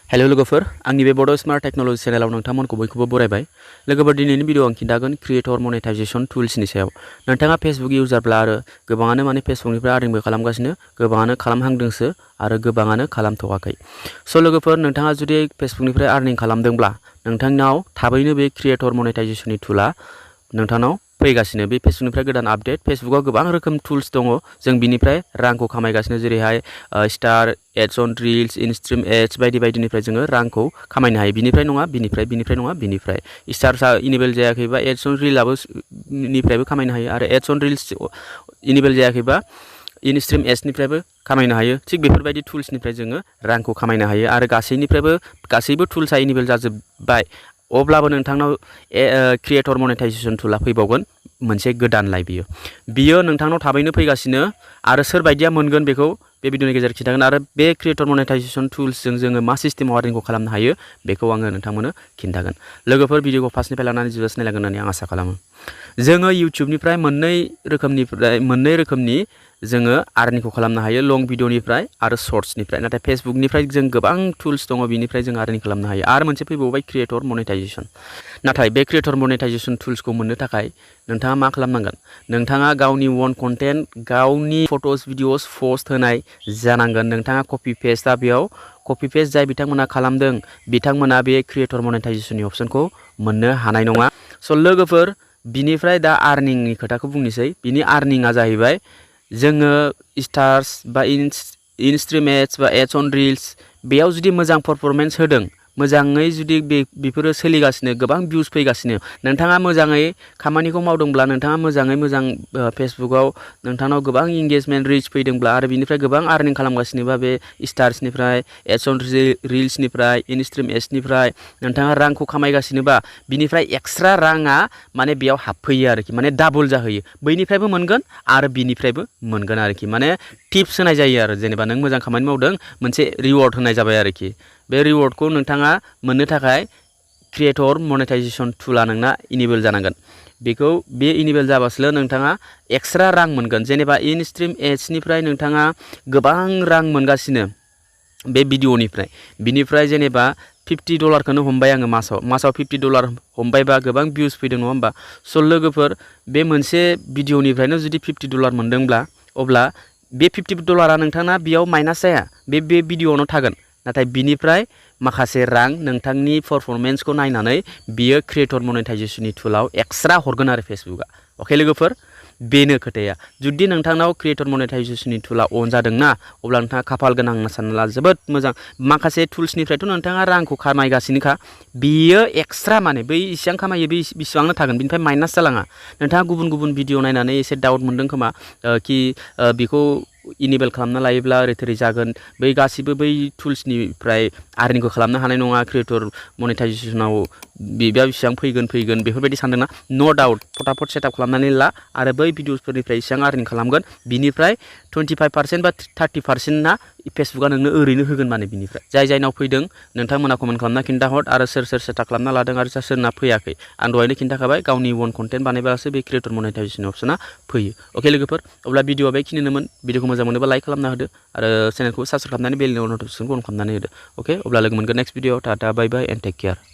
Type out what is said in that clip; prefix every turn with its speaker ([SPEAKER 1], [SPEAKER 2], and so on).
[SPEAKER 1] Hello लोगोफोर आंनि बे बड' स्मार्ट टेक्न'लजि चेनेलाव नोंथांमोनखौ बयखौबो बरायबाय। लोगोफोर दिनैनि भिडिअ आं खिन्थागोन क्रिएटर मनेटाइजेशन टुल्सनि सायाव। नोंथाङा फेसबुक इउजारब्ला आरो गोबाङानो माने फेसबुकनिफ्राय आर्निंबो खालामगासिनो, गोबाङानो खालामहांदोंसो आरो गोबाङानो खालामथ'वाखै। स' लोगोफोर नोंथाङा जुदि फेसबुकनिफ्राय आर्निं खालामदोंब्ला नोंथांनाव थाबैनो बे क्रिएटर मनेटाइजेशननि टुला नोंथांनाव फैगासिनो। बे फेसबुकनिफ्राय गोदान आपडेट। फेसबुकआव गोबां रोखोम टुल्स दङ, जों बिनिफ्राय रांखौ खामायगासिनो, जेरैहाय स्टार एड्स अन रिल्स, इनस्ट्रीम एड्स बायदि बायदिनिफ्राय जोङो रांखौ खामायनो हायो। बिनिफ्राय नङा बिनिफ्राय स्टारसा इनेबल जायाखैबा एड्स अन रिलाबो निफ्रायबो खामायनो हायो, आरो एड्स अन रिल्स इनेबल जायाखैबा इनस्ट्रीम एड्सनिफ्रायबो खामायनो हायो। थिग बेफोरबायदि टुल्सनिफ्राय जोङो रांखौ खामायनो हायो, आरो गासैबो टुल्सआ इनेबल जाजोब्बाय। अब्लाबो नोंथांनाव क्रिएटर मनेटाइजेशन टुला फैबावगोन, मोनसे गोदानलाय बियो नोंथांनाव थाबैनो फैगासिनो, आरो सोरबायदिया मोनगोन बेखौ बे भिडिअनि गेजेराव खिन्थागोन। आरो बे क्रिएटर मनेटाइजेशन टुल्सजों जोङो मा सिस्टेमाव आर्निंखौ खालामनो हायो बेखौ आङो नोंथांमोननो खिन्थागोन। लोगोफोर भिडिअखौ फार्स्टनिफ्राय लानानै जोबजासिम नायलांगोन होननानै आं आसा खालामो। जोङो इउटिउबनिफ्राय मोननै रोखोमनि जोङो आर्निंखौ खालामनो हायो, लं भिडिअनिफ्राय आरो शर्ट्सनिफ्राय। नाथाय फेसबुकनिफ्राय जों गोबां टुल्स दङ, बिनिफ्राय जों आर्निं खालामनो हायो। आरो मोनसे फैबावबाय क्रिएटर मनेटाइजेशन। नाथाय बे क्रिएटर मनेटाइजेशन टुल्सखौ मोननो थाखाय नोंथाङा मा खालामनांगोन? नोंथाङा गावनि वन कन्टेन्ट, गावनि फट'स भिडिअस पस्ट होनाय जानांगोन। नोंथाङा कपि पेस्टआ बेयाव कपि पेस्ट जाय बिथांमोना खालामदों बिथांमोना बे क्रिएटर मनेटाइजेशननि अप्शनखौ मोननो हानाय नङा। स' लोगोफोर बिनिफ्राय दा आर्निंनि खोथाखौ बुंनोसै। बिनि आर्निंआ जाहैबाय जोङो स्टार्स बा इनस्ट्रीम एड्स बा एड्स अन रिल्स बेयाव जुदि मोजां पारफरमेन्स होदों, मोजाङै जुदि बेफोरो सोलिगासिनो, गोबां भिउस फैगासिनो, नोंथाङा मोजाङै खामानिखौ मावदोंब्ला, नोंथाङा मोजां फेसबुकआव नोंथांनाव गोबां इंगेजमेन्ट रिच फैदोंब्ला, आरो बिनिफ्राय गोबां आर्निं खालामगासिनोबा बे स्टार्सनिफ्राय, एड्स अन रिल्सनिफ्राय, इनस्ट्रीम एड्सनिफ्राय नोंथाङा रांखौ खामायगासिनोबा, बिनिफ्राय एक्सट्रा राङा माने बेयाव हाबफैयो आरोखि, माने डाबल जाहैयो। बैनिफ्रायबो मोनगोन आरो बिनिफ्रायबो मोनगोन आरोखि, माने टिप्स होनाय जायो आरो, जेनेबा नों मोजां खामानि मावदों मोनसे रिवार्ड होनाय जाबाय आरोखि। बे रिवार्डखौ नोंथाङा मोननो थाखाय क्रिएटर मनेटाइजेशन टुला नोंना इनेबल जानांगोन। बे इनेबल जाबासो नोंथाङा एक्सट्रा रां मोनगोन। जेनेबा इनस्ट्रीम एड्सनिफ्राय नोंथाङा गोबां रां मोनगासिनो बे भिडिअनिफ्राय, बिनिफ्राय जेनेबा $50 हमबाय आङो मासाव $50 हमबायबा गोबां भिउस फैदों, नङा होमबा? स' लोगोफोर बे मोनसे भिडिअनिफ्रायनो जुदि $50 मोनदोंब्ला, अब्ला बे $50 नोंथाङा बेयाव माइनास जाया, बे भिडिअआवनो थागोन। नाथाय बिनिफ्राय माखासे रां नोंथांनि पारफरमेन्सखौ नायनानै बियो क्रिएटर मनेटाइजेशननि टुलाव एक्सट्रा हरगोन आरो फेसबुकआ। अके लोगोफोर, बेनो खोथाया। जुदि नोंथांनाव क्रिएटर मनेटाइजेशननि टुला अन जादोंना, अब्ला नोंथाङा खाफाल गोनां होनना सानना ला, जोबोद मोजां। माखासे टुल्सनिफ्रायथ' नोंथाङा रांखौ खामायगासिनोखा, बियो एक्सट्रा माने बै इसेबां खामायो बे बिसिबांनो थागोन, बिनिफ्राय माइनास जालाङा। नोंथाङा गुबुन भिडिअ नायनानै एसे डाउट मोनदों खोमा कि बेखौ इनेबल खालामना लायोब्ला ओरै थोरै जागोन, बै गासिबो बै टुल्सनिफ्राय आर्निंखौ खालामनो हानाय नङा, क्रिएटर मनेटाइजेशनाव बेसेबां फैगोन बेफोरबायदि सानदोंना? न' डाउट, फटाफट सेटआप खालामनानै ला, आरो बै भिडिअसफोरनिफ्राय इसेबां आर्निं खालामगोन, बिनिफ्राय 25% बा 30%ना फेसबुकआ नोंनो ओरैनो होगोन। माने बिनिफ्राय जायनाव फैदों नोंथांमोना कमेन्ट खालामना खिन्थाहर, आरो सोर सेटआप खालामना लादों आरो सोरना फैयाखै। आं दहायनो खिन्थाखाबाय, गावनि वन कन्टेन्ट बानायब्लासो बे क्रिएटर मनेटाइजेशन अप्शना फैयो। अके लोगोफोर, अब्ला भिडिअआ बेखिनिनोमोन। भिडिअखौ मोजां मोनोबा लाइक खालामना होदो, आरो चेनेलखौ साबस्क्राइब खालामनानै बेलनि नटिफिकेसनखौ अन खालामनानै होदो। अके, अब्ला लोगो मोनगोन next video. Tata, bye bye and take care.